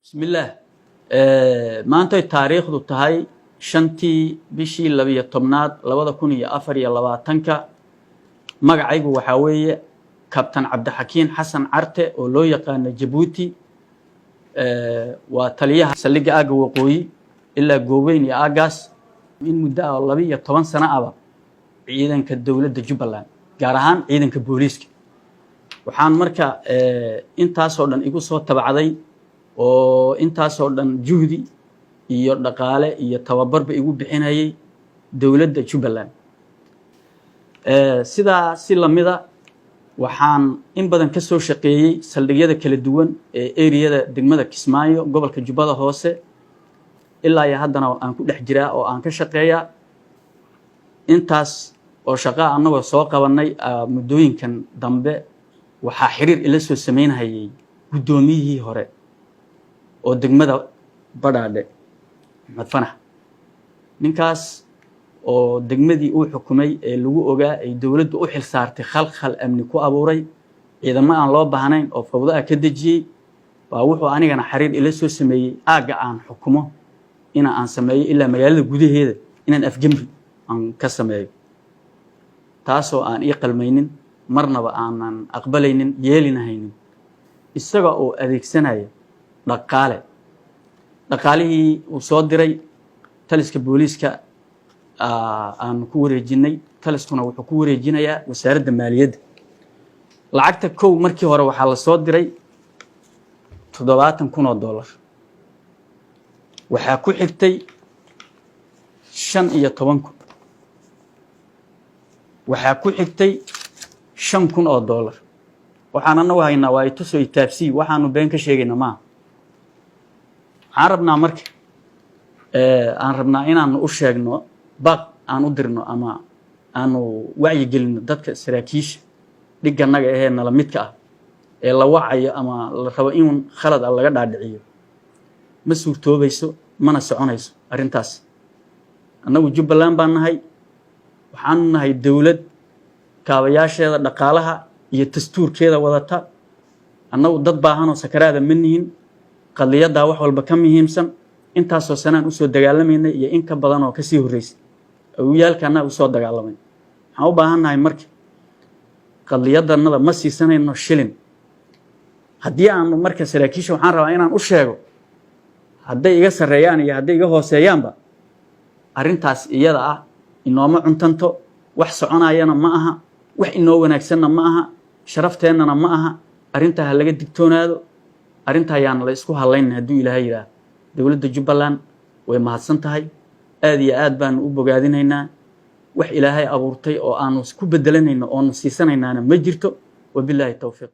Bismillaah. Maantay taariikhdu tahay 5-tii bishii 12-aad 2024-ka. Magacaygu waxaa weeye Kabtan Cabdixakiin Xasan Carte, oo loo yaqaano Jabuuti. Waa taliyaha saldhigga aagga waqooyi ilaa Goobeyn iyo aaggaas, in muddo ah oo 12 sano aba ciidanka dowladda Jubbaland, gaar ahaan ciidanka booliiska. Waxaan marka intaasoo dhan igu soo tabacday oo intaasoo dhan juhdi iyo dhaqaale iyo tababarba igu bixinayay dowladda Jubbaland. Sidaa si lamida waxaan in badan ka soo shaqeeyey saldhigyada kala duwan ee eriyada degmada Kismaayo, gobolka Jubbada Hoose. Ilaa iyo haddana aan ku dhex jiraa oo aan ka shaqeeyaa. Intaas oo shaqaa annagoo soo qabannay, muddooyinkan dambe waxaa xiriir ila soo samaynhayay guddoomiyihii hore oo degmada Badhaadhe, Maxmed Fanax. Ninkaas oo degmadii uu xukumay ee lagu ogaa ay dowladdu u xil saartay khalkhal amni ku abuuray, ciidamo aan loo baahnayn oo fawdo ah ka dejiyey, baa wuxuu anigana xiriir ila soo sameeyey aagga aan xukumo ina aan sameeyo ilaa magaalada gudaheeda inaan afgembi aan ka sameeyo, taasoo aan ii qalmaynin, marnaba aanan aqbalaynin, yeelinahaynin. Isaga oo adeegsanaya dhaqaale, dhaqaalihii uu soo diray taliska booliiska aanu ku wareejinay, taliskuna wuxuu ku wareejinayaa wasaaradda maaliyadda. Lacagta kow markii hore waxaa la soo diray $70,000. Waxaa ku xigtay 15,000. Waxaa ku xigtay $5,000. Waxaan anagu haynaa waa ituso itaabsii, waxaanu been ka sheegayna maaha. Waxaan rabnaa marka, aan rabnaa inaanu u sheegno, baaq aan u dirno ama aanu wacyigelino dadka saraakiisha dhiganaga ahee nala midka ah ee la wacayo ama la rabo in khalad a laga dhaadhiciyo. Ma suurtoobayso, mana soconayso arrintaas. Annagu Jubbaland baan nahay. Waxaanu nahay dowlad kaabayaasheeda dhaqaalaha iyo dastuurkeeda wadata. Annagu dad baahanoo sakaraada ma nihin. Qadiyaddaa wax walba ka muhiimsan. Intaasoo sanaan usoo dagaalamaynay iyo in ka badan oo kasii horreysay awiyaalka annaga usoo dagaalamay. Waxaan u baahan nahay marka, qadiyadanada ma siisanayno shilin. Haddii aanu marka saraakiisha, waxaan rabaa inaan u sheego, hadday iga sarreeyaan iyo hadday iga hooseeyaanba, arrintaas iyada ah inooma cuntanto, wax soconayana ma aha, wax inoo wanaagsanna ma aha, sharafteennana ma aha. Arrintaa ha laga digtoonaado. Arrintaa ayaan la isku hadlaynin. Hadduu Ilaahay yidhaah, dowladda Jubbaland way mahadsan tahay, aad iyo aad baanu u bogaadinaynaa. Wax Ilaahay abuurtay oo aanu ku bedelanayno oonu siisanaynaana ma jirto. Wabilaahi towfiiq.